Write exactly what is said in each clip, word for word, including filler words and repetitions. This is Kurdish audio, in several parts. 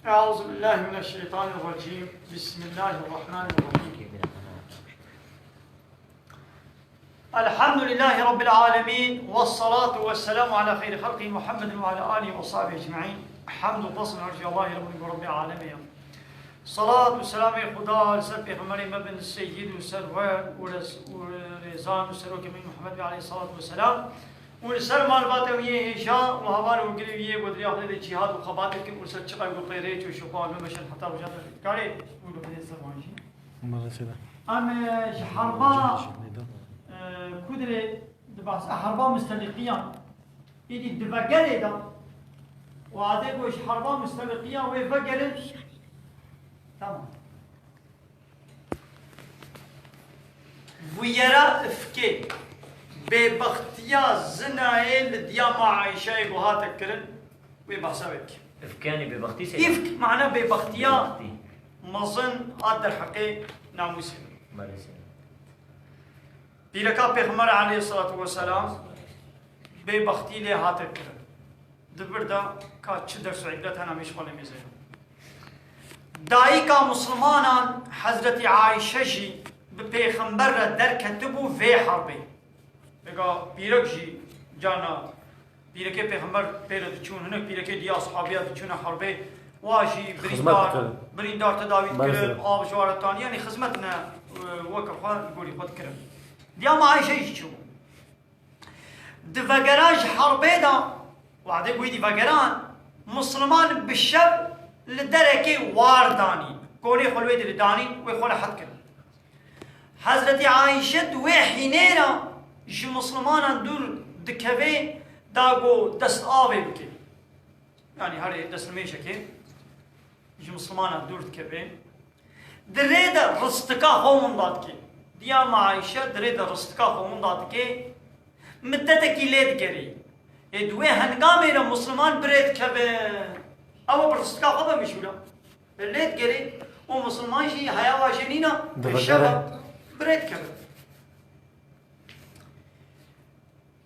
أعوذ بالله من الشيطان الرجيم. بسم الله الرحمن الرحيم. الحمد لله رب العالمين، والصلاة والسلام على خير خلقه محمد وعلى آله وصحبه أجمعين. حمد و فصل عرش الله رب رب العالمين. صلاة و سلام خدا لسر پیغمبر مبن سید و سرور و رز-، و رزان و سروک من محمد عليه الصلاة والسلام. و لسر مالبات ویه هیجا و هوار و گری ویه و دریاخ ده جهاد و خبات کن و سر چقدر و پیره چو شوقان و مشن حتی و جهاد کاری و رو بده زبانجی. Maalesef. Em, e, ji herba, e, ku dirê di behsa herba musteliqiyan, êdî di vegerê de, û adê ku ji herba musteliqiyan wê vegerin, tamam. Bûyera ifkê, bêbextiya zinayê li diyama Ayşeyê ku hate kirin, wê behsa wê bike. Îfk yanî bêbextî se? Îfk mana bêbextiya Bêbextî. mezin a derheqê namûsê. Maalesef. Pîreka Pêxember aleyhissalatu vesselam bêbextî lê hate kirin. Di vir de ka çi ders û îbret hene, em ê ji xwe lê mêze ye. Dayika Muslimanan Hezretî Ayşe jî bi Pêxember re derketibû vê herbê. Vêga pîrek jî carna pîrekê Pêxember pê re diçûn, hinek pîrekê diya ashabiya diçûne herbê. Wa jî Xizmet birîndar, dikirin. birîndar tedawî dikirin, Maalesef. av ji wa re tan, yanî xizmet ne, e, weke xwe li gorî xwe dikirin. Diyama Ayşe jî çû. Di vegera ji herbê de, wadê ku êdî vegeran, Musliman bi şev li derekê war danîn. Kolê xwe li wê derê danîn, wê xwe rehet kirin. Hezretî Ayşe di wê hînê re ji Muslimanan dûr dikeve da ku dest avê bike. Yanî herê destnimêjekê ji Muslimanan dûr dikeve. Di rê de ristika xwe winda dike. Diyama Ayşe di rê de ristika xwe winda dike. Middetekî lê digerê. Ê di wê hengamê de Musliman bi rê dikeve. Ew bi ristika xwe be mijûl e. Lê digerê û Musliman jî heya wa jê nîna, Divegere. şeva bi rê dikeve.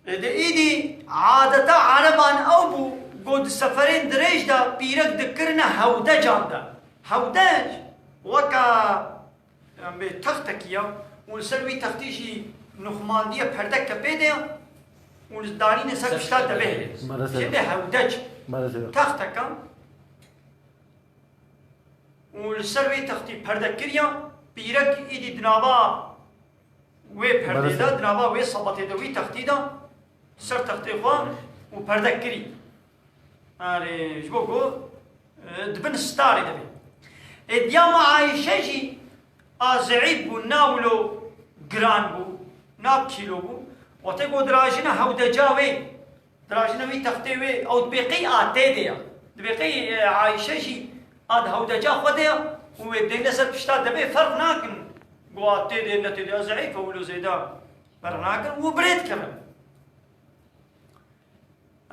Ê de êdî adeta Ereban ew bû, ku di seferên dirêj de pîrek dikirine hewdecan de. Hewdec weke, em bê textekî ya û li ser wî textî jî nuxmandiye perdeke pê de ya û li danîne ser pişta devê. Maalesef. Jê de hewdec. Maalesef. Texteke. Û li ser wê textî perde kiriya, pîrek êdî di nava wê perdê de, Maalesef. di nava wê sebetê de, wî textî de, ser textê xwe û perde kirî. Erê, ji bo ku, e, di bin starê de bê. Ê diyama Ayşe jî a zeîf bû, na wilo giran bû, na kîlo bû. Wextê ku dirajine hewdeca wê, Dirajine wî textê wê, ew dibê qey a tê de ya. Dibê qey, e, Ayşe jî a di hewdeca xwe de ya û wê dêne ser pişta devê ferq nakin. Ku a tê de ne tê de ya, zeîf e, wilo zêde ferq nakin û bi rê dikevin.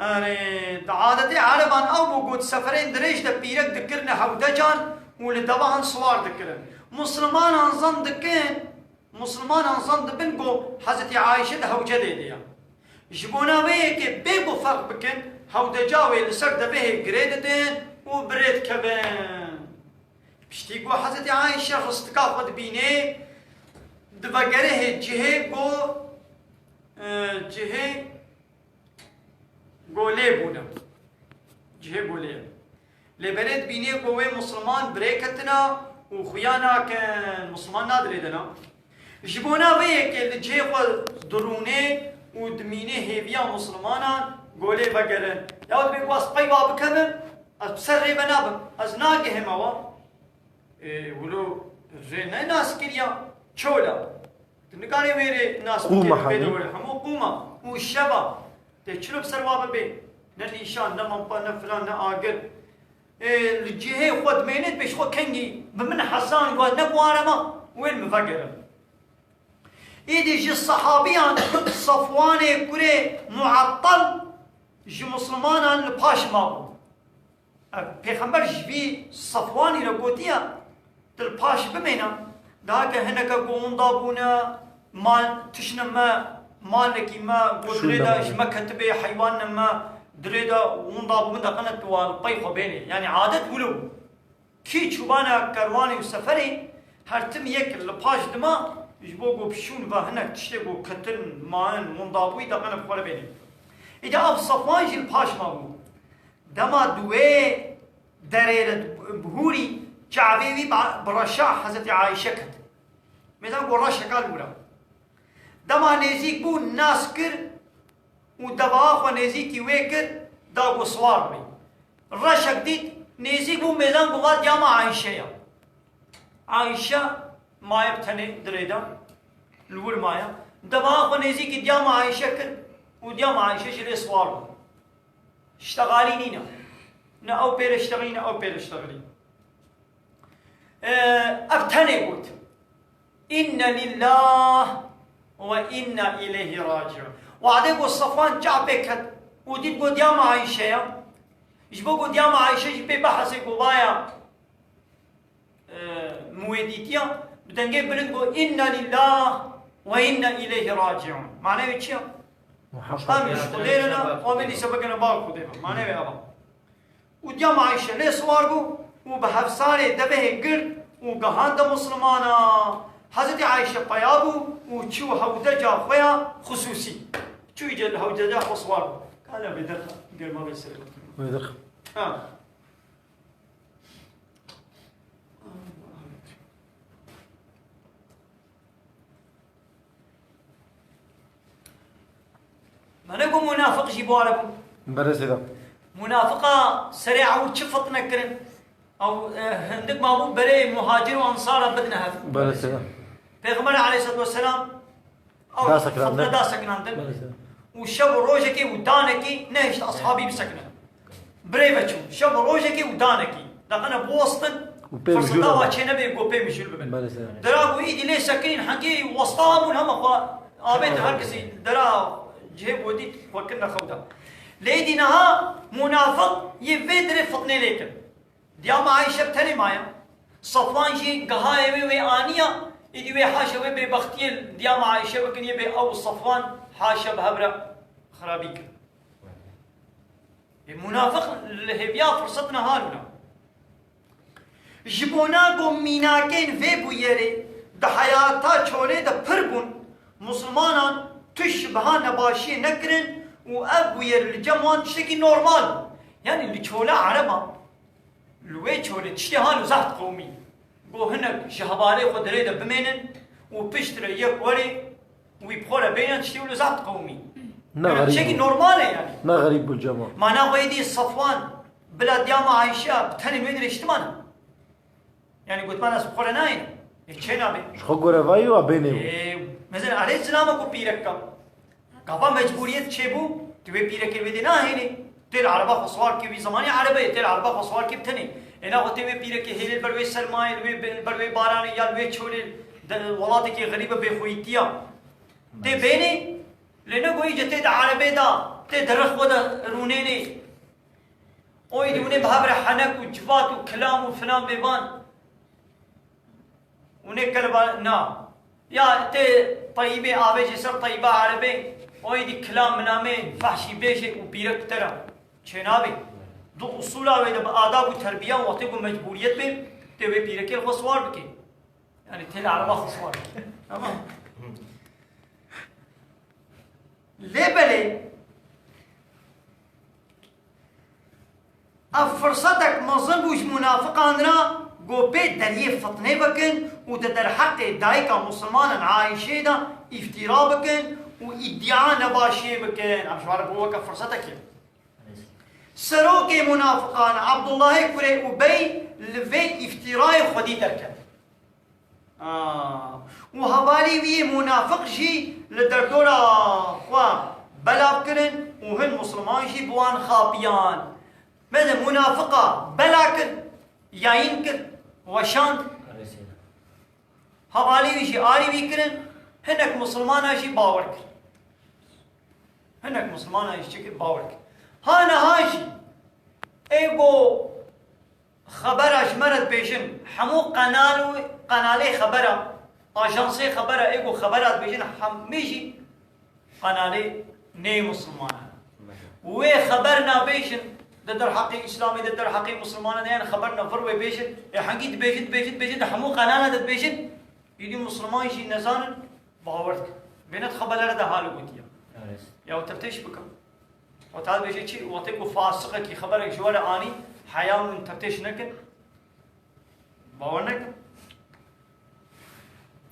Erê, di adetê Ereban ew bû ku di seferên dirêj de pîrek dikirine hewdecan û li devan siwar dikirin. Muslimanan zan dikin, Muslimanan zan dibin ku Hezretî Ayşe di hewcedê de ya. Ji bona vê yekê bê ku ferq bikin, hewdeca wê li ser devehê girê didin û bi rê dikevin. Piştî ku Hezretî Ayşe ristika xwe dibînê, divegerê hê cihê ku, e, cihê Golê bûne. Cihê golê ye. Lê belê dibînê ku wê Musliman bi rê ketina û xuya nakin, Musliman nadirêdina. Ji bona vê yekê li cihê xwe dirûnê û dimînê hêviya Muslimanan golê vegerin. Ya dibê ku ez qey wa bikevim, ez bi ser rê ve nabim, ez nagihime wa. Ê, wilo rê ne nas kiriya, çol e. Tu nikarî wê rê nas Qûma bikî, bê de hebî. Were hemû qûma û şeva. Tê çilo bi ser wa bibê? Ne nîşan, ne lampa, ne filan, ne agir. Ê, li cihê xwe dimênê, dibê ji xwe kengî bi min hezan got, ne bi wan re ma, wê li min vegerin. Êdî ji sehabiyan Safwanê kurê Muettel ji Muslimanan li paş mabû. Ev Pêxember ji vî Safwanî re gotiye, tu li paş bimêne. Daha ke hineke ku winda bûne, mal, tiştine me, malekî me, ku Şûnde dirê de mane. ji me ketibê, heywanine me, dirê de winda bû, min de qene tu wa li pey xwe bênê. Yanî adet wilo bû. Kî çûbana kerwanê û seferê, her tim yek li paş dima, ji bo ku bi şûn ve hinek tiştê ku ketin, mayin, windabûyî, deqene bi xwe re bênê. Îde ev Safwan jî li paş mabû. Dema di wê derê de bihûrî, çavê wî bi, bi reşa Hezretî Ayşe ket. Mêzan ku reşeka li wir e. Dema nêzîk bû, nas kir û deveha xwe nêzîkî wê kir, da ku siwar bibî. Reşek dît, nêzîk bû, mêzan ku va diyama Ayşe ya. Ayşe maye bi tenê di rê de, li wir maye. Deveha xwe nêzîkî diyama Ayşe kir û diyama Ayşe jî lê siwar bû. Ştexalî nîne. Ne ew pê re ştexilî, ne ew pê re ştexilî. Ee, ev tenê got. İnne lillah ve inna ileyhi raciun. Wadê got Safwan çavê ket û dît got diyama Ayşe ya. Ji bo got diyama Ayşe jî pê behesê got vaya, e, muwêdîtiya, bi dengê bilind got, "Inna lillah ve inna ileyhi raciun." Manevê çi ya? Muhakkak. Em ji Xwedê re ne, em ê dîsa bikene bar Xwedê re. Manevê ava. Û diyama Ayşe lê siwar bû û bi hevsarê devehê girt û gehande Muslimana. Hezretî Ayşe peya bû û çû hewdeca xwe ya xusûsî. Çû îce li hewdeca xwe siwar bû. Kane bê derxa, germa bê ser. Bê derxa. Ha. Me ne got munafiq jî bi we re bû. Belê seyda. Munafiqa serê ew çi fitne kirin? Ew, e, hindik mabû berê muhacir û ensara bidine hev. Belê seyda. Pêxember aleyhisselatu vesselam ew Da sekinandin. Fitne da sekinandin. Belê seyda. Û şev û rojekê û danekî nehişt ashabî bisekine. Birê ve çû. Şev û rojekê û danekî. Deqene biwestin, Û pê firseta mijûl wa bibin. Çê nebê ku pê mijûl bibin. Belê seyda. Dera ku îdî lê sekinîn, hengê westa bûn hema xwe avêtin her kesî dera cihê ku dît xwe kirine xew da. Lê îdî niha munafiq yê vê dirê fitnê lê kin. Diyama Ayşe bi tenê maye. Safwan jî gehayê wê wê aniya, îdî wê haşa wê bêbextiyê diyama Ayşe bikin, yê bê ew Safwan haşa bi hev re xirabî kin. Ê, munafiq li hêviya firset niha rûna. Ji bona ku mînakên vê bûyerê di heyata çolê de pir bûn, Muslimanan tu şibha nebaşiyê nekirin û ev bûyer li cem wan tiştekî normal bû. Yanî li çola Ereba, li wê çolê tiştê halo zehf diqewimî. Got hinek ji hevalê xwe di rê de bimênin û pişt re yek werê wî bi xwe re bêne tiştê wilo zehf diqewimî. Ne Yanî xerîb tiştekî bû. Normal e yanî. Ne xerîb bû cema. Mana xwe êdî Safwan bila diyama Ayşe bi tenê wê dirê ji timana. Yanî gotiman ez bi xwe re nayêm. Ê çê nabe. Ji xwe gore vayî wa bênê bû. Ê, mesela aleyhisselama ku pîrek ka. Gava mecbûriyet çêbû, tu wê pîrekê wê dê nahêlî. Tê li ereba xwe siwar kê, wî zemanî erebe ye, tê li ereba xwe siwar kê bi tenê. Ê naxwe tê wê pîrekê hêlê li ber wê sermayê, li wê, li ber wê baranê ya li wê çolê, de, welatekê xerîbe bêxweyîtiya. Tê bênê, lê ne goyî ce tê di erebê de, tê di rix xwe de rûnênê. Oyî dî hûnê bi hev re henek û civat û kilam û filan bêvan. Hûnê keliba na. Ya tê teyîbê avêjê ser teyîba erebê, oyî dî kilam minamê fehşî bêjê û pîrek bi te re. Çênabê. Di usûla wê de bi adab û terbiya wextê ku mecbûriyet bê, tê wê pîrekê li xwe siwar bikê. Yanî tê li ereba xwe siwar bikê. Tamam. Lê belê, Ev firsetek mezin bû ji munafiqan re, ku pê deriyê fitnê bikin û di derheqê dayika Musulmanan Ayşê de îftîra bikin û îdia nebaşiyê bikin. Ev ji we re bû weke firsetekê. Serokê munafiqan Abdullahê kurê Ubey li vê îftîrayê xwedî derket. Aa, û hevalê wî yê munafiq jî li derdora xwe belav kirin û hin Musulman jî bi wan xapiyan. Meze munafiqa bela kir, yayîn kir, weşand. Hevalê wî jî alî wî kirin, hinek Musulmana jî bawer kir. Hinek Musulmana jî çi kir, bawer kir. Ha niha jî ê go Xebera ji me re dibêjin, hemû qenal û qenalê xebera, ajansê xebera, ê ku xebera dibêjin, hemî jî qenalê nê Musulman in. Wê xeber nabêjin, di derheqê Îslamê de, derheqê Mislimanan de, yanî xeber ne vir wê bêjin. Ê hengî dibêjin, dibêjin, dibêjin, di hemû qenana de dibêjin. Îdî Misliman jî nezanin, bawer dikin. Bêne di xeberlere de hal gotiye. Evet. Ya teftêş bikin. Weta dibêje çi? Wextê ku fasiqekî xeberek ji we re anî, heya min teftêş nekin. Bawer nekin.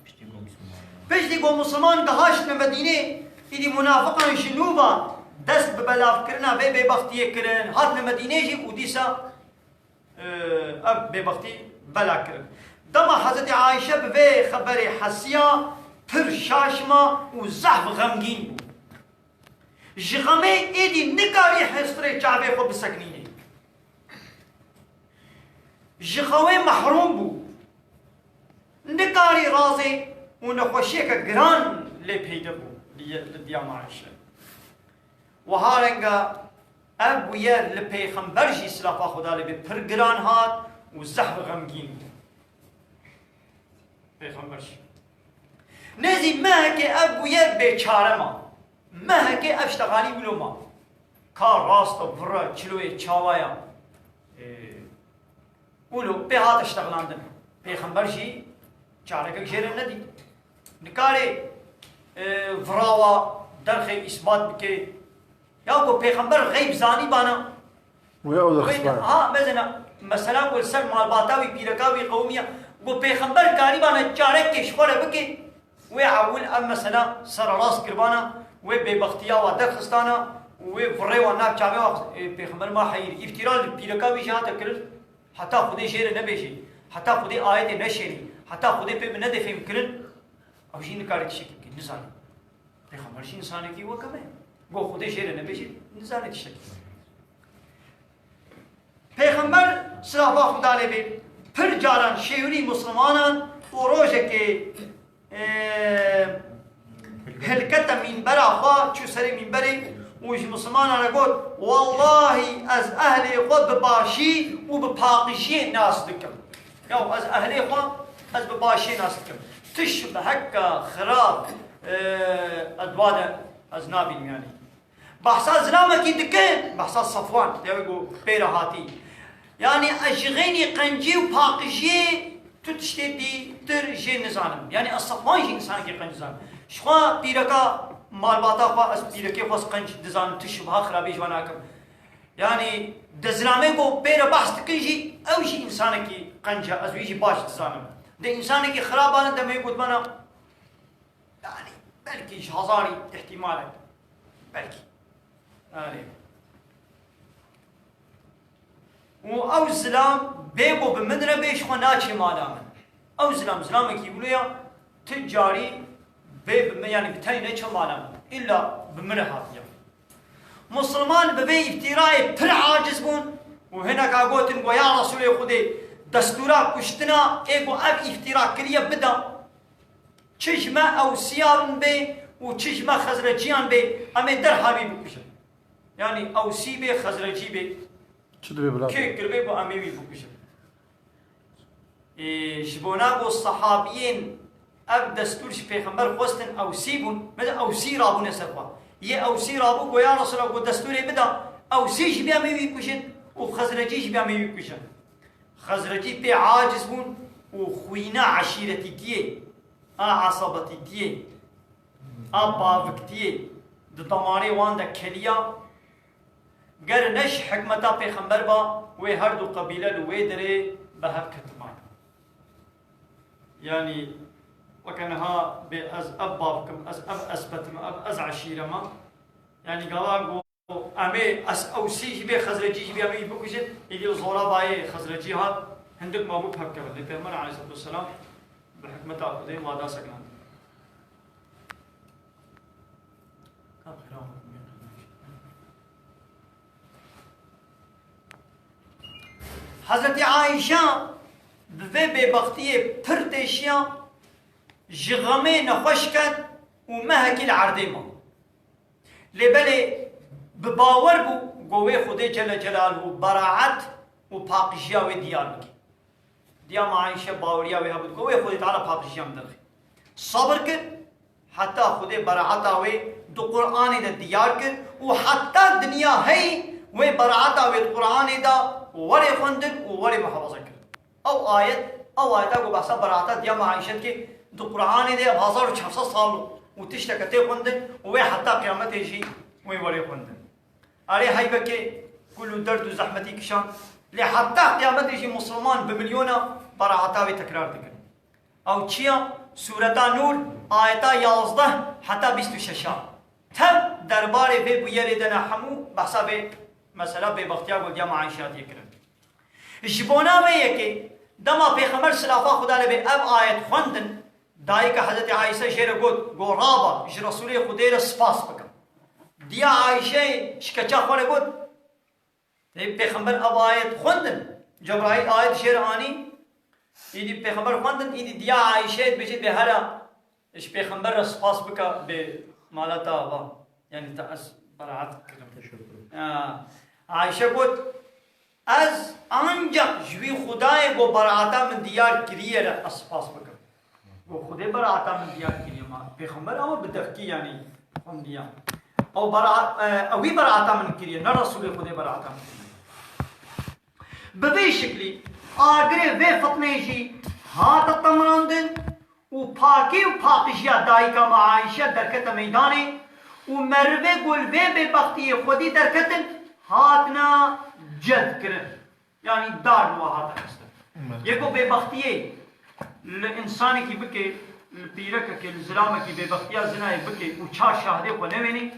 Piştî ku Misliman. Piştî ku Misliman gehaştine Medînê, îdî munafiqan ji nû ve dest bi belavkirina vê bêbextiyê kirin, hatine Medînê jî û dîsa, e, ev bêbextî bela kirin. Dema Hezretî Ayşe bi vê xeberê hesiya, pir şaş ma û zehf xemgîn bû. Ji xemê êdî nikarî hestirê çavê xwe bisekinînê. Ji xewê mehrûm bû. Nikarî razê û nexweşiyeke giran lê peyde bû li, li diya Ayşe. Wiha renga ev bûyer li pêxember jî silafa Xweda lê bê pir giran hat û zehf xemgîn bû. Pêxember jî. Nêzî mehekê ev bûyer bêçare ma. Mehekê ev ştexalî wilo ma. Ka rast e, vir e, çiloyê çawa ya. Ê, wilo pê hate ştexlandin. Pêxember jî çarekek jê re nedît. Nikarê, e, virawa derxê îsbat bike. Ya ku pêxember xeyb zanî bana. Wê ew Wê derxist bana. Ha, mesela, mesela ku li ser malbata wî, pîreka wî qewimiya, ku pêxember karî bana çarekê ji xwe re bike, wê ewil ev mesela sererast kirbana, wê bêbextiya wa derxistana, wê virê wa nav çavê wa, e, pêxember ma heyîr. Îftîra li pîreka wî jî hate kirin, heta Xwedê jê re nebêjê, heta Xwedê ayetê neşêrî, heta Xwedê pê bi nedê fêhm kirin, ew jî nikare tiştekî bike, nizane. Pêxember jî însanekî weke me. Go Xwedê jê re nebêjî, nizane tiştekî. Pêxember, silafa Xweda lê bê, pir caran şêwirî Mislimanan û rojekê, e, hilkete mînbera xwe, çû serê mînberê û ji Mislimanan re got, "Wellahî ez ehlê xwe bi başî û bi paqijiyê nas dikim." Ya ez ehlê xwe, ez bi başiyê nas dikim. Tişt bi heka xirab, e, ez dwa de ez nabînim yanî. Behsa zilamekî dike, behsa Safwan, ya wê ku pê re hatî. Yanî ez ji xeynî qencî û paqijiyê tu tiştê dîtir jê nizanim. Yanî ez Safwan jî însanekî qenc dizanim. Ji xwe pîreka malbata xwe, ez pîrekê xwe ez qenc dizanim, tu şibha xirabî ji we nakim. Yanî di zilamê ku pê re behs dikin jî, ew jî însanekî qenc e, ez wî jî baş dizanim. Di însanekî xirabane demê gotmana, yanî belkî ji hezarî îhtîmalek. Belkî. Yanî. Û ew zilam bê ku bi min re bê ji xwe naçê mala min. Ew zilam, zilamekî wilo ya, ti carî bê bi min, yanî bi tenê neçe mala min. Îlla bi min re hatiye. Musulman bi vê îftîrayê pir aciz bûn û hineka gotin, go ya Resûlê Xwedê, destûra kuştina ê ku ev îftîra kiriye bida. Çi ji me Ewsiyan bê û çi ji me Xezreciyan bê, em ê derhal wî bikujin. Yanî Ewsî bê, Xezrecî bê. Çi divê bila? Kê kiribê ku em ê wî bikujin. Ê, ji bona ku sehabiyên ev destûr ji pêxember xwestin Ewsî bûn, me de Ewsî rabûne ser xwe. Yê Ewsî rabû ku ya Resûla ku destûrê bida, Ewsî jî bê em ê wî kujin û Xezrecî jî bê em ê wî kujin. Xezrecî pê aciz bûn û xwîna eşîretîtiyê, a esabetîtiyê, a baviktiyê di damarê wan de keliya, ger ne ji hikmeta pêxember ba, wê her du qebîle li wê derê bi hev ketibay. Yanî, weke niha bê ez ev bav kim, ez ev esbet im, ev ez eşîre me. Yanî, gava go, em ê ez Ewsî jî bê, Xezrecî jî bê, em ê bikujin, îdî zora bayê Xezrecî hat, hindik mabû pevkevin. Lê Pêxember aleyhisselatu vesselam bi hikmeta Xwedê wa da sekinandin. Hezretî Ayşe bi vê bêbextiyê pir têşiya, ji xemê nexweş ket û mehekî li erdê ma. Lê belê bi bawer bû ku wê Xwedê Celle Celaluhu beraet û paqijiya wê diyar bike. Diya me Ayşe baweriya wê hebû ku wê Xwedê Teala paqijiya min derxî. Sabir kir, heta Xwedê beraeta wê di Qur'anê de diyar kir û heta dinya hey Wê beraeta wê di Quranê de werê xwendin û werê muhafaza kirin. Ew ayet, ew ayeta ku behsa beraeta diyama Ayşe dike, di Quranê de bi hezar û çar sed sal û tişteke tê xwendin û wê heta qiyametê jî wê werê xwendin. Erê heyvekê kul û derd û zehmetî kişand, lê heta qiyametê jî misilman bi milyona beraeta wê tekrar dikin. Ew çi ya? Sûreta Nûr, ayeta yazdeh heta bîst û şeş a. Tev derbarê vê bûyerê de ne hemû behsa vê mesela bêbextiya ku diyama Ayşe hatiye kirin. Ji bona vê yekê, dema Pêxember silafa Xuda lê bê ev ayet xwendin, dayika Hezretî Ayşe jê re got, got, "Raba, ji Resûlê Xudê re spas bikim." Diya Ayşeyê ji keça xwe re got, Ê Pêxember ev ayet xwendin. Cebraîl ayet jê re anî. Îdî Pêxember xwendin, îdî diya Ayşeyê dibêje bê here ji Pêxember re spas bike bê mala te ava. Yanî te ez beraet kirim. Teşekkür. Ha. Ayşe got, "Ez ancak ji wî Xudayê ku beraeta min diyar kiriye re ez spas bikim." Got, "Xwedê beraeta min diyar kiriye ma. Pêxember ama bi devkî yanî xwendiya. Ew bera-, e, ewî beraeta min kiriye, ne Resûlê Xwedê beraeta min kiriye." Bi vî şiklî agirê vê fitnê jî hate temrandin û pakî û paqijiya dayika me Ayşe derkete meydanê û merivê ku li vê bêbextiyê xwedî derketin hatine cezbkirin. Yanî dar li wa hate xistin. Yê ku bêbextiyê li însanekî bike, li pîrekekê, li zilamekî bêbextiya zinayê bike û çar şahidê xwe newênê,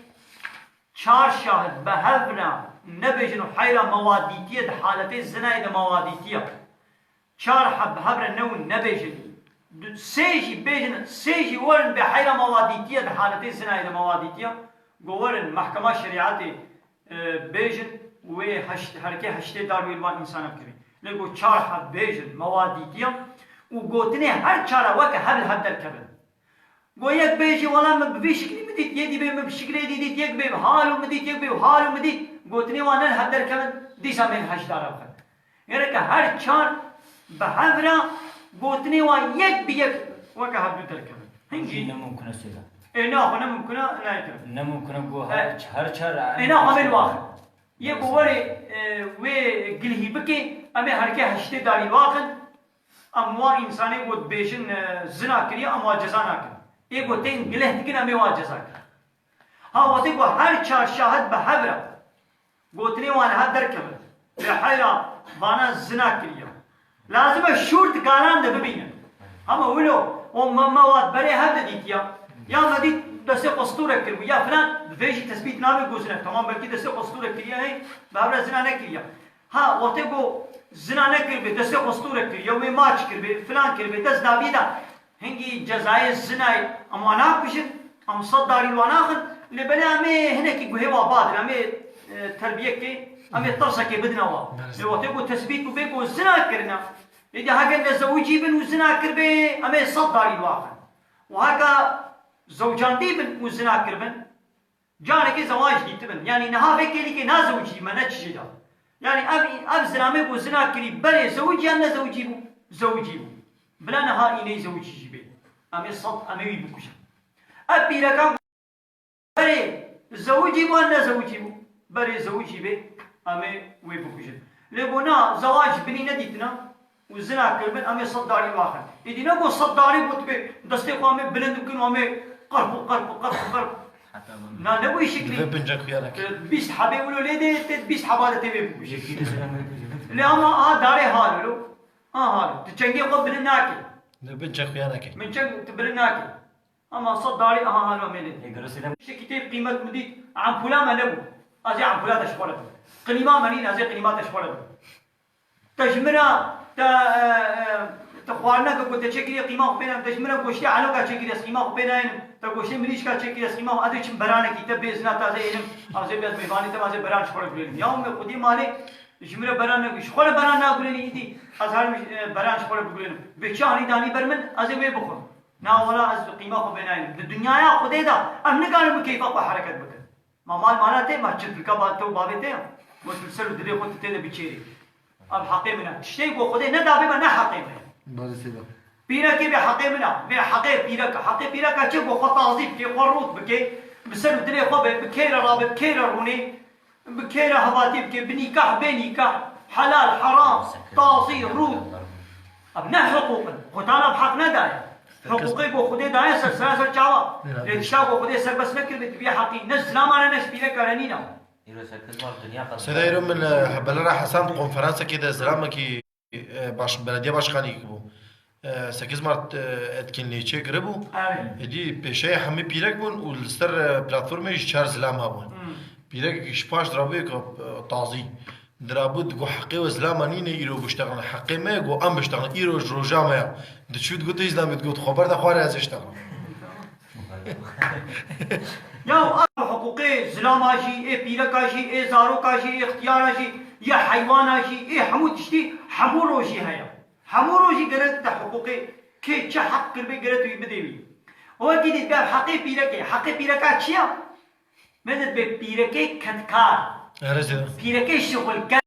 çar şahid bi hev re nebêjin û heyra me wa dîtiye di haletê zinayê de me wa dîtiye. Çar heb bi hev re newin nebêjin. Du, sê jî bêjin, sê jî werin bê heyra me wa dîtiye di haletê zinayê de me wa dîtiye. Go werin mehkema şerîetê e, bêjin wê heşt, herkê heştê dar wê li van însana bikevin. Lê got çar heb bêjin, me wa dîtiya û gotinê her çara weke hev li hev derkevin. Got yek bêjî wela min bi vî şiklî min dît, yê dî bê min bi şiklê dî dît, yek bê halo min dît, yek bê halo min dît. Gotinê wan ne li hev derkevin, dîsa bên heşt dara bixin. Gereke her çar bi hev re gotinê wan yek bi yek weke hevdû derkevin. Hingî. Jî ne mumkin e sêda. Ê, na xwe ne mumkin e, nayê kirin. Ne mumkin e ku her, E, her çar ê, na xwe bên waxin. Yê ku werê, e, wê gilhî bike, em ê herkê heştê darî waxin. Em wa însanê ku dibêjin, e, zina kiriye, em wa ceza nakin. Ê ku tên gileh dikin, em ê wa ceza kin. Ha, wextê ku her çar şahid bi hev re gotinê wan li hev derkevin. Lê heyra vana zina kiriye. Lazim e şûr di karan de bibînin. Hema wilo, o me, me wat berê hev de dîtiya. Ya me dît destê xwe stûrek kiribû, ya filan, bi vê jî tesbît nabe ku zina. Tamam, belkî destê xwe stûrek kiriye, hey, bi hev re zina nekiriye. Ha, wextê ku zina nekiribê, destê xwe stûrek kiriye, wê maç kiribê, filan kiribê, dest dabî da. Hingî cezayê zinayê em wan nakujin, em sed darî li wan naxin, lê belê em ê hinekî guhê wa badin, em ê, e, terbiyekê, em ê tirsekê bidine wa. Lê wextê ku tesbît bû bê ku zina kirine, êdî heke nezewicî bin û zina kiribê, em ê sed darî li wan xin. Û heke zewcandî bin û zina kiribin, Carekê zewac dîtibin. Yanî niha vê kêlîkê nazewicî me ne çi jê da. Yanî ev, ev zilamê ku zina kirî berê zewicî yan nezewicî bû? Zewicî bû. Bila niha îney zewicî jî bê. Em ê sed, em ê wî bikujin. Ev pîrekan berê zewicî bû yan nezewicî bû? Berê zewicî bê, em ê wê bikujin. Lê ku na zewac binî nedîtina, û zina kiribin, em ê sed darî waxin. Êdî ne ku sed darî bû, tu bê destê xwe em ê bilind bikin û em ê qerp û qerp û qerp û qerp. Heta bin. Na, ne wî şiklî. Divê bince xuya neke. E, bîst hebê wilo lê dê, tê bîst heba de tê bê bikujî. Yekî de zina neke. Lê ama a darê hal wilo. A hal. Tu çengê xwe bilind nake. Divê bince xuya neke. Min çeng tu bilind nake. Ama sed darî aha halo me lê. Ê, girasî de. Tiştekî tê qîmet min dît, ampula me nebû. Ez ê ampula te ji xwe re bim. Qilîma me nîn, ez ê qilîma te ji xwe re bim. Te ji min re, te, e, e, te xwarineke ku te çêkiriye qîma xwe pê naynim. Te ji min re goştê eloka çêkiriye, ez qîma xwe pê naynim. Te goştê mirîşka çêkiriye, ez qîma xwe, ez ê çim beranekî te bê zina te ez ê înim. Ez ê bê ez mêvanê te, ez ê beran ji xwe re bigulênim. Ya me xwedî malê ji min re beran ne, ji xwe re beran nagulênî îdî. Ez herim, e, beran ji xwe re bigulênim. Vê çi anî danî ber min, ez ê wê bixwim. Na wela ez qîma xwe pê naynim. Di dinyaya Xwedê de em nikarin bi keyfa xwe hereket bikin. Ma mal mala te, ma çirpika ba te û bavê te ya. Wek li ser û dilê xwe tu tê de biçêrî. Ev heqê min e. Tiştê ku Xwedê nedabe me ne heqê me ye. Belê sêda. Pîrekê bê heqê min e. Bê heqê pîrek e. Heqê pîrek e çi ku xwe tazî bike, xwe rût bike. Bi ser û dilê xwe be, bi kê re rabe, bi kê re rûnê. Bi kê re hevatî bike, bi nîkah, bê nîkah, helal, heram, tazî, rû. Ev ne hiqûq in. Xwedana bi heq nedaye. Hiqûqê ku Xwedê daye ser sera ser çawa. Lê tişta ku Xwedê serbest nekiribe, di vê heqî ne ji zilama re ne ji pîreka re nîne. Îro sekiz mar dinya qezendiye. Seda îro min, e, Hebelera Hesan konferansekê de zilamekî, e, baş-, belediye başkanî bû. E, sekiz Mart, e, etkinliği çêkiribû. Evet. Êdî pêşeyê hemî pîrek bûn û li ser, e, platformê jî çar zilam hebûn. Hmm. Pîrekekî ji paş dirabû yek, e, tazî. Dirabû digot, "Heqê we zilama nîne, îro biştexilin. Heqê me ye, got, em biştexilin. Îro ji roja me ye." Diçû digot, "Ê zilamê," digot, "Xwe berde xwarê ez ê ştexilin." Ya ev hiqûqê zilama jî, ê pîreka jî, ê zaroka jî, ê ixtiyara jî, yê heywana jî, ê hemû tiştî, hemû rojî heye. Hemû rojî gerek te hiqûqê kê çi heq kiribê gerek tu wî bidê wî. Wekî dî ber heqê pîrekê. Heqê pîreka çi ya? Me dibê pîrekê kedkar. Erê zêde. Pîrekê şixulker.